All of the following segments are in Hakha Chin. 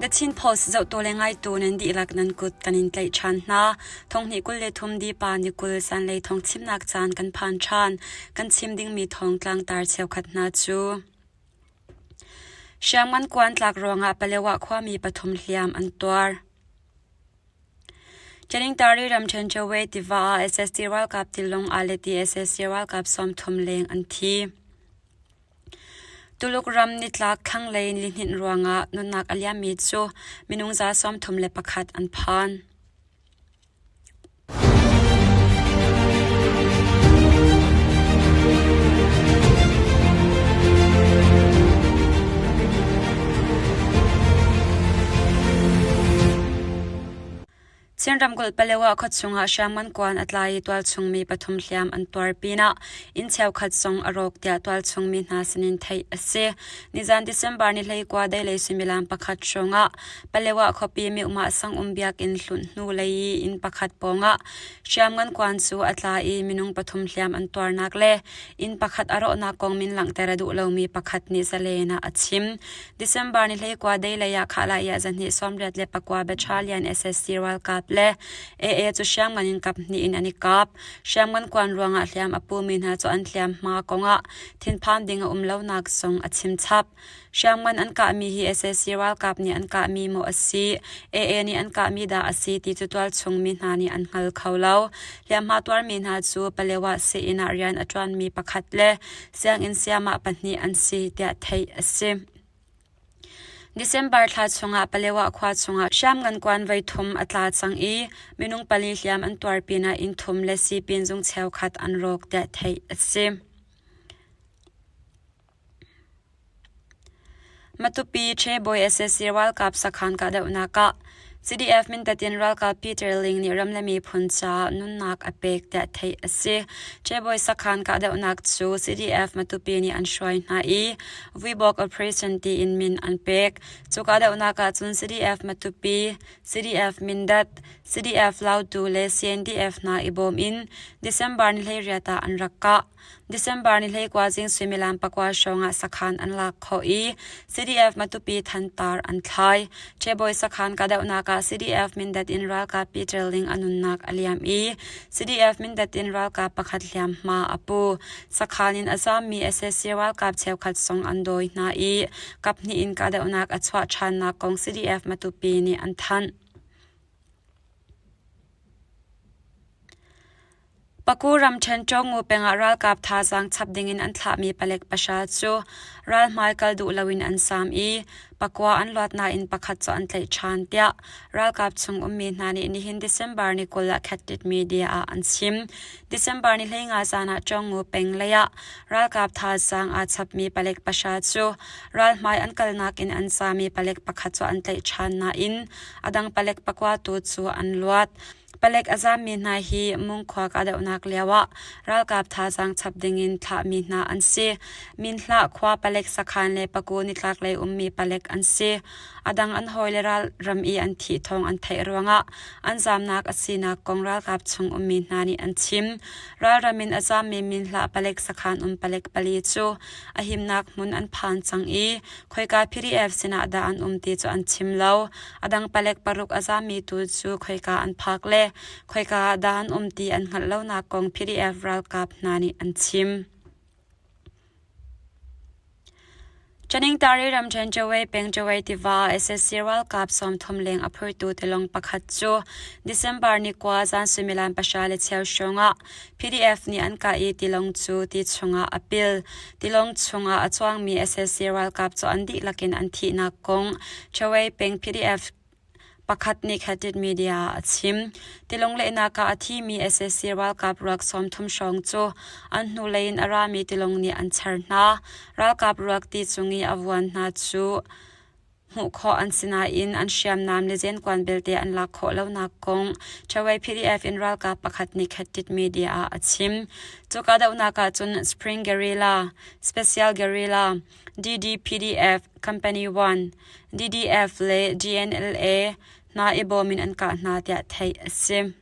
The Chin Post zohtu le ngaitu nan dihlak nan kut kan in tlaih ṭhan hna. Thonghnih 23 dipa ni 20 zanlei thawng chimnak caan kan phan ṭhan. Kan chim dingmi thawng tlangtar cheukhat hna cu. Hriamngan kuan tlak ruangah Palewa khuami pathum hliam an tuar. Ṭeningtari ramṭhen Chawe tiva ah SST ralkap tilawng aa let i SSC ralkap 30 leng an thi. Tuluk ram nitlak thlanglei lihninh ruangah nunnak a liammi cu minung 31 an phan. Chin ramkulh Palewa khuachung ah hriamngan kuan a tla i tualchung mi pathum hliam an tuar pinah inn cheukhat zong a rawk tiah tualchung mi hna sinin theih a si. Nizan December ni 19 deilei suimilam pakhat hrawng ah Palewa khuapi Myohmah sangum biakinn hlunh hnu lei i inn pakhat pawngah hriamngan kuan cu a tla i minung pathum hliam an tuarnak le inn pakhat a rawhnak kong min langhter a duh lomi pakhat nih zalen ah a chim. December ni 19 deilei ah Khahlah 29 Battalion SSC ralkap le AA cu hriamngan in kap hnih in an i kap. Hriamngan kuan ruangah hliam a pumi hna cu an hliamhma kongah thinphan ding a um lonak zong a chim chap. Hriamngan an kahmi hi SSC ralkap nih an kahmi maw a si, AA nih an kahmi dah a si ti cu tualchung mi hna nih an hngal kho lo. Hliamhma tuarmi hna cu Palewa sii-inn ah rian a ṭuanmi pakhat le sianginn sayamah pahnih an si tiah theih a si. December thla chungah Palewa khua chungah hriamngan kuan voithum a tla cang i minung pali hliam an tuar pinah inn thum le sipin zung cheukhat an rawk tiah theih a si. Matupi Ṭhebawi sac ralkap sakhan kahdohnak ah CDF Mindat in ralkap Peter Ling nih ram le miphun caah nunnak a pek tiah theih a si. Ṭhebawi sakhan kahdohnak cu CDF Matupi nih an hruai hna i Vuibawk Operation tiin min an pek. Cu kahdohnak ah cun CDF Matupi, CDF Mindat, CDF Lautu le CNDF hna i bawm in December ni 18 ah an rak kah. December ni 19 zing suimilam pakua hrawng ah sakhan an lak khawh i CDF Matupi thantar an thlai. Ṭhebawi sakhan kahdohnak ah CDF Mindat in ralkap Peter Ling a nunnak a liam i CDF Mindat in ralkap pakhat hliamhma a pu. Sakhan in a zaammi sac ralkap cheukhat zong an dawi hna i kaphnih in kahdohnak a chuah ṭhannak kong CDF Matupi nih an thanh. Paku ramṭhen Ṭawngu peng ah ralkap thazaang chap dingin an thlahmi palek pahra cu ralhmai kal duh loin an zaam i pakua an luat nain pakhat cu an tlaih ṭhan tiah ralkap chung ummi hna nih nihin December ni 20 ah Khat Media ah an chim. December ni 15 zan ah Ṭawngu peng lei ah ralkap thazaang aa chapmi palek pahra cu ralhmai an kalnak in an zaam i palek pakhat cu an tlaih ṭhan nain a dang palek pakua tu cu an luat. Palek a zaammi hna hi Mungkhua kahdohnak lioah ralkap thazaang chap dingin thlahmi hna an si. Minhlah khua palek sakhan le Paku nitlaklei ummi palek an si. A dang an hawile ralram i an thih thawng an theih ruangah an zaamnak a sinak kong ralkap chung ummi hna nih an chim. Ralram in a zaammi Minhlah palek sakhan um palek pali cu a himnak hmun an phan cang i khoika PDF sinah dah an um ti cu an chim lo. A dang palek paruk a zaammi tu cu khoika an phak le khoika ah dah an um ti an hngalh lonak kong PDF ralkap hna nih an chim. Ṭaningtari ramṭhen Chawei peng Chawei tiva sac ralkap 30 leng a phurtu tilawng pakhat cu December ni kua zan suimilam pahra le cheu hrawngah PDF nih an kah i tilawng cu ti chungah a pil. Tilawng chungah a chuangmi sac ralkap cu an dihlak in an thihnak kong Chawei peng PDF pakhat nih Khatit Media ah a chim. Tilawng lehnak ah a thimi sac ralkap ruak 30 hrawng cu an hnulei in a rami tilawng nih an char hna. Ralkap ruak ti cung i a vuan hna cu hmuh khawh an si nain an hriamnam le zenkuan belte an lak khawh lonak kong Chawei PDF in ralkap pakhat nih Khatit Media ah a chim. Cu kahdohnak ah cun Spring Guerrilla, Special Guerrilla, DDPDF, Company 1, DDF le DNLA hna i bawm in an kah hna tiah theih a si.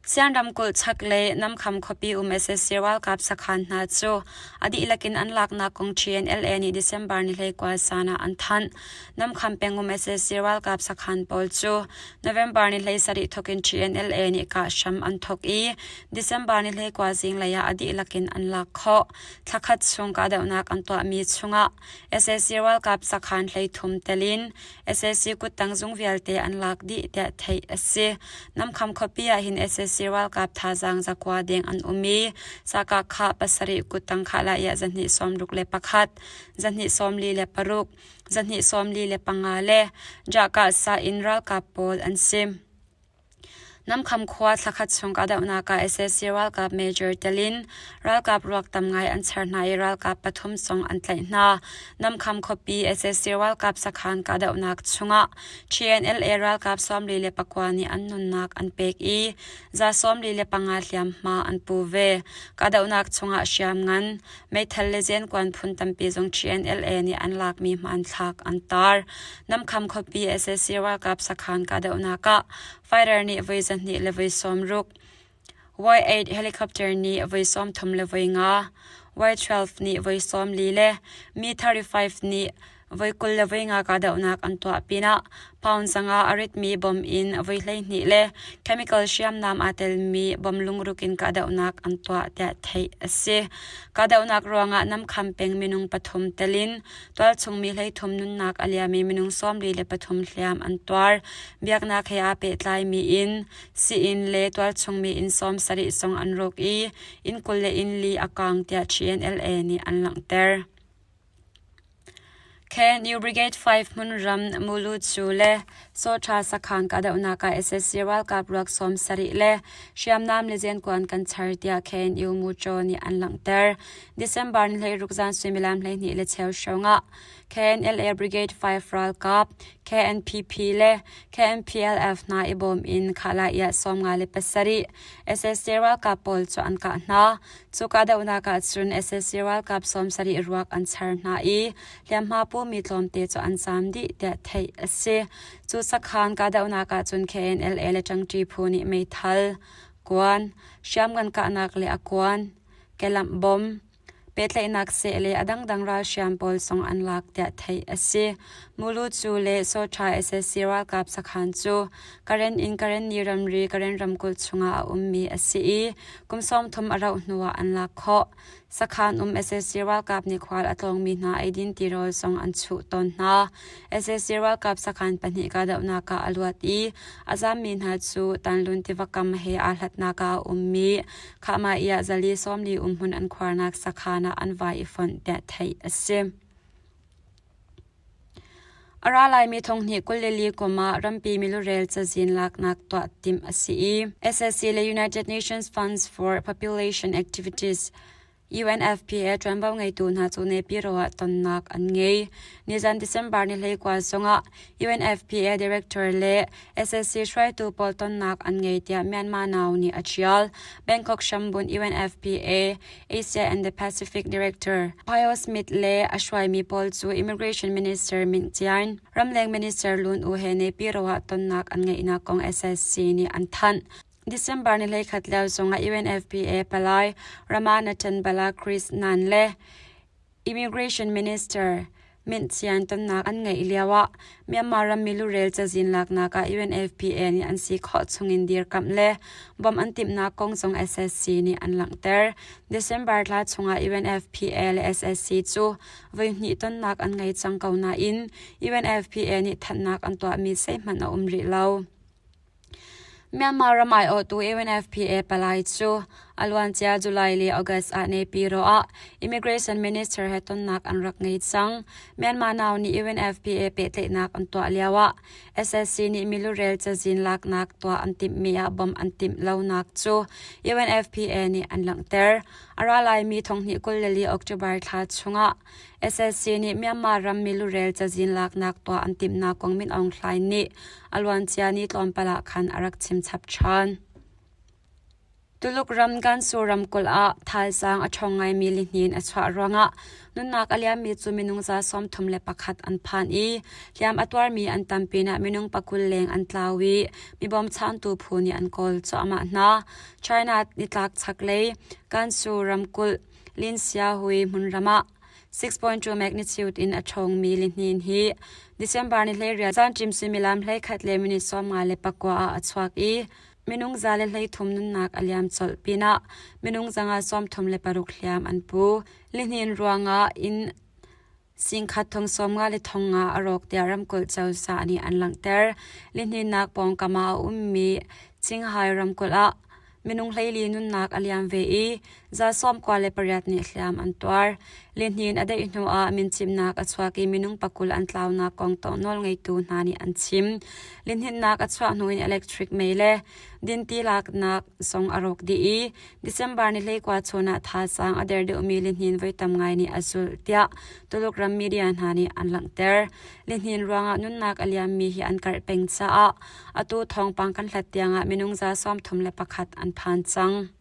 Sian ramkulh chaklei Namkham khuapi um sac ralkap sakhan hna cu a dihlak in an laknak kong TNLA nih December ni 21 zan ah an thanh. Namkham pengum sac ralkap sakhan pawl cu November ni 17 thawk in TNLA nih kah hram an thawk i December ni 21 zinglei ah a dihlak in an lak khawh. Thlakhat chung kahdohnak an tuahmi chungah sac ralkap sakhan 33 tel in sac kuttang zung vialte an lak dih tiah theih a si. Namkham khuapi ah hin sac ralkap thazaang zakua deng an um i sakah pasarih kuttang khah iah 261, 246, 245 le Jahkah sa in ralkap pawl an si. Namkham khua thlakhat chung kahdohnak ah sac ralkap major tel in ralkap ruak tam ngai an char hna i ralkap pathum zong an tlaih hna. Namkham khuapi sac ralkap sakhan kahdohnak chungah TNLA ralkap 49 nih an nunnak an pek i 45 hliamhma an pu ve. Kahdohnak chungah hriamngan, meithal le zenkuan phun tampi zong TNLA nih an lakmi hmanthlak an tar. Namkham khuapi sac ralkap sakhan kahdohnak ah fighter nih voi 2 le voi 60, Y-8 helicopter nih voi 30 le voi 5, Y-12 nih voi 40 le Mi-35 nih voi 20 le voi 5 kahdohnak an tuah pinah pound 500 a ritmi bomb in voi 12 le chemical hriamnam aa telmi bomb lungruk in kahdohnak an tuah tiah theih a si. Kahdohnak ruangah Namkham peng minung pathum tel in tualchung mi 13 nunnak a liami minung 43 hliam an tuar. Biaknak he aa pehtlaimi inn, sii-inn le tualchung mi inn 70 zong an rawk i inn 20 le inn li a kaang tiah TNLA nih an langhter. KNU Brigade 5 hmunram Mulucu le Sawṭha sakhan kahdohnak ah sac ralkap ruak 70 le hriamnam le zenkuan kan char tiah KNU Muṭaw nih an langhter. December ni 16 zan suimilam 12 le cheu hrawng ah KNLA Brigade 5 ralkap KNPP le KNPLF hna i bawm in Khahlah 57 sac ralkap pawl cu an kah hna. Cu kahdohnak ah cun sac ralkap 70 ruak an char hna i hliamhma pumi tlawmte cu an zaam dih tiah theih a si. Cu sakhan kahdohnak ah cun KNLA le ṭangṭi phu nih meithal, kuan, hriamngan kahnak le a kuan, kelamh bom, pehtlaihnak seh le a dangdang ralhriam pawl zong an lak tiah theih a si. Mulucu le Sawṭha sac ralkap sakhan cu Karen in Karenni ramri Karen ramkulh chungah a ummi a si i kum 30 a rauh hnuah an lak khawh. Sakhan um sac ralkap nih khual a tlawngmi hna eidin tirawl zong an chuh tawn hna. Sac ralkap sakhan pahnih kahdohnak ah a luat i a zammi hna cu Tanlun tiva kam he aa hlatnak ah a ummi Khahmaiah zali 40 umhmun an khuarnak sakhan ah an vai i fonh tiah theih a si. A ra laimi thonghnih 24 kum ah rampi milurel cazin laknak tuah timh a si i sac le United Nations Funds for Population Activities UNFPA ṭuanvo ngeitu hna cu Naypyidaw ah tonnak an ngei. Nizan December ni 21 zongah UNFPA director le sac hruaitu pawl tonnak an ngei tiah Myanmar Now nih a ṭial. Bangkok hrambunh UNFPA Asia and the Pacific Director Pio Smith le a hruaimi pawl cu Immigration Minister Mint Tian, Ramleng Minister Lun U he Naypyidaw ah tonnak an ngeihnak kong SSC nih an thanh. December ni 21 lio zongah UNFPA palai Ramanathan Balakrishnan le Immigration Minister Mint Tian tonnak an ngeih lioah Myanmar ram milurel cazin laknak ah UNFPA nih an si khawh chungin dirkamh le bawmh an timhnak kong zong SSC nih an langhter. December thla chungah UNFPA le SSC cu voihnih tonnak an ngei cang ko nain UNFPA nih thanhnak an tuahmi zeihmanh a um rih lo. Myanmar ram aiawhtu UNFPA palai cu a luancia July le August ah Naypyidaw ah Immigration Minister he tonnak an rak ngei cang. Myanmar Now nih UNFPA pehtlaihnak an tuah lioah SSC nih milurel cazin laknak tuah an timhmi ah bawmh an timh lonak cu UNFPA nih an langhter. A ra laimi thonghnih 24 October thla chungah SSC nih Myanmar ram milurel cazin laknak tuah an timhnak kong Min Aung Hlaing nih a luancia ni tlawmpal ah khan a rak chim chap ṭhan. Tuluk ram Gansu ramkulh ah thaizang a ṭhawng ngaimi lihnin a chuah ruangah nunnak a liammi cu minung 31 an phan i hliam a tuarmi an tam pinah minung 20 leng an tlau i mi bawmchantu phu nih an kawl cuahmah hna. China nitlak chaklei Gansu ramkulh Linxiahui hmunram ah 6.2 magnitude in a ṭhawngmi lihnin hi December ni 18 zanṭim suimilam 11 le minute 59 ah a chuak i minung 113 nunnak a liam colh pinah minung 136 hliam an pu. Lihnin ruangah inn singkhat thong 50 le thong nga a rawk tiah ramkulh cozah nih an langhter. Lihninnak pawngkam ah a ummi Qinghai ramkulh ah minung 14 nunnak a liam ve i 98 nih hliam an tuar. Lihnin a daih hnu ah mincimnak a chuak i minung 20 an tlaunak kong nawlngeitu hna nih an chim. Lihninnak a chuah hnu in electric mei le dinti laknak zong a rawk dih i December ni 19 chun ah thazaang a der deuhmi lihnin voi tam ngai nih a zulh tiah Tuluk ram media hna nih an langhter. Lihnin ruangah nunnak a liammi hi an karh peng caah atu thawngpang kan hlat tiangah minung 31 an phan cang.